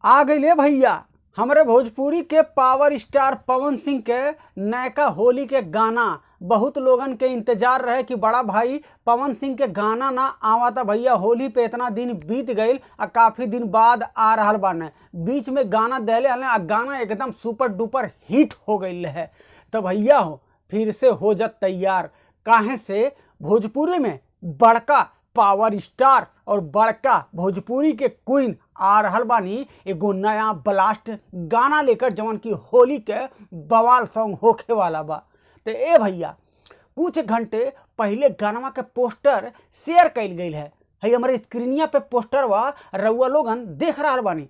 आ गइले भैया हमरे भोजपुरी के पावर स्टार पवन सिंह के नयका होली के गाना। बहुत लोगन के इंतजार रहे कि बड़ा भाई पवन सिंह के गाना ना आवता भैया, होली पे इतना दिन बीत गईल आ काफ़ी दिन बाद आ रहल बाने। बीच में गाना देले हले आ गाना एकदम सुपर डुपर हिट हो गईल है। तो भैया हो फिर से हो जा तैयार, काहे से भोजपुरी में बड़का पावर स्टार और बड़का भोजपुरी के क्वीन आ रहल बानी एगो नया ब्लास्ट गाना लेकर जवन की होली के बवाल सॉन्ग होखे वाला बा। तो ए भैया कुछ घंटे पहले गाना के पोस्टर शेयर कइल गई है, हमारे स्क्रीनिया पे पोस्टर वा रउआ लोगन देख रहा बानी।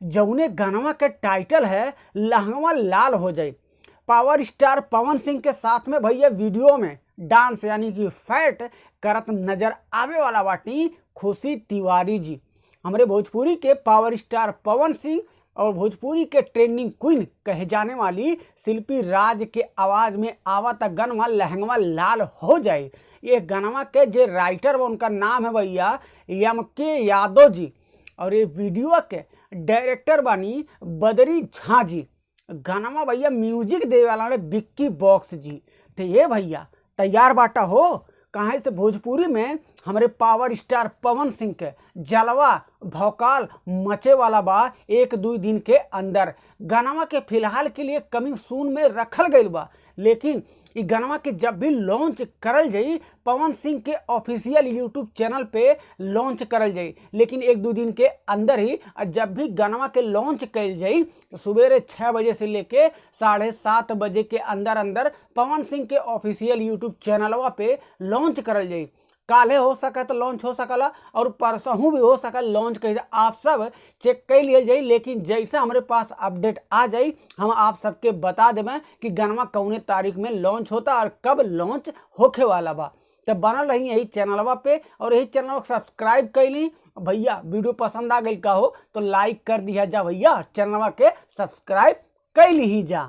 जौने गाना के टाइटल है लहंगवा लाल हो जाए। पावर स्टार पवन सिंह के साथ में भैया वीडियो में डांस यानी कि फैट करत नजर आवे वाला बाटी खुशी तिवारी जी। हमारे भोजपुरी के पावर स्टार पवन सिंह और भोजपुरी के ट्रेंडिंग क्वीन कहे जाने वाली शिल्पी राज के आवाज़ में आवत गनवा लहंगवा लाल हो जाए। ये गनवा के जे राइटर वो उनका नाम है भैया एम के यादव जी और ये वीडियो के डायरेक्टर बानी बदरी झा जी। गानवा भैया म्यूजिक दे वाला बिक्की बॉक्स जी। तो ये भैया तैयार बाटा हो, कहाँ से भोजपुरी में हमारे पावर स्टार पवन सिंह के जलवा भौकाल मचे वाला बा 1-2 दिन के अंदर। गानवा के फिलहाल के लिए कमिंग सून में रखल गईल बा, लेकिन इ गानवा के जब भी लॉन्च करल जाई पवन सिंह के ऑफिशियल यूट्यूब चैनल पे लॉन्च करल जाई, लेकिन 1-2 दिन के अंदर ही जब भी गानवा के लॉन्च कल जाई तो सवेरे 6 बजे से लेके 7:30 बजे के अंदर अंदर पवन सिंह के ऑफिशियल यूट्यूब चैनलवा पे लॉन्च करल जाई। काले हो सका तो लॉन्च हो सकला और परसों भी हो सकल लॉन्च कर, आप सब चेक कर लिया जाए। लेकिन जैसा हमारे पास अपडेट आ जाए हम आप सबके बता देवें कि गानवा कौने तारीख में लॉन्च होता और कब लॉन्च होखे वाला बा। तो बनल रही यही चैनलवा पे और यही चैनल को सब्सक्राइब कर ली भैया। वीडियो पसंद आ गई का हो तो लाइक कर दिया जा भैया, चैनलवा के सब्सक्राइब कर ली जा।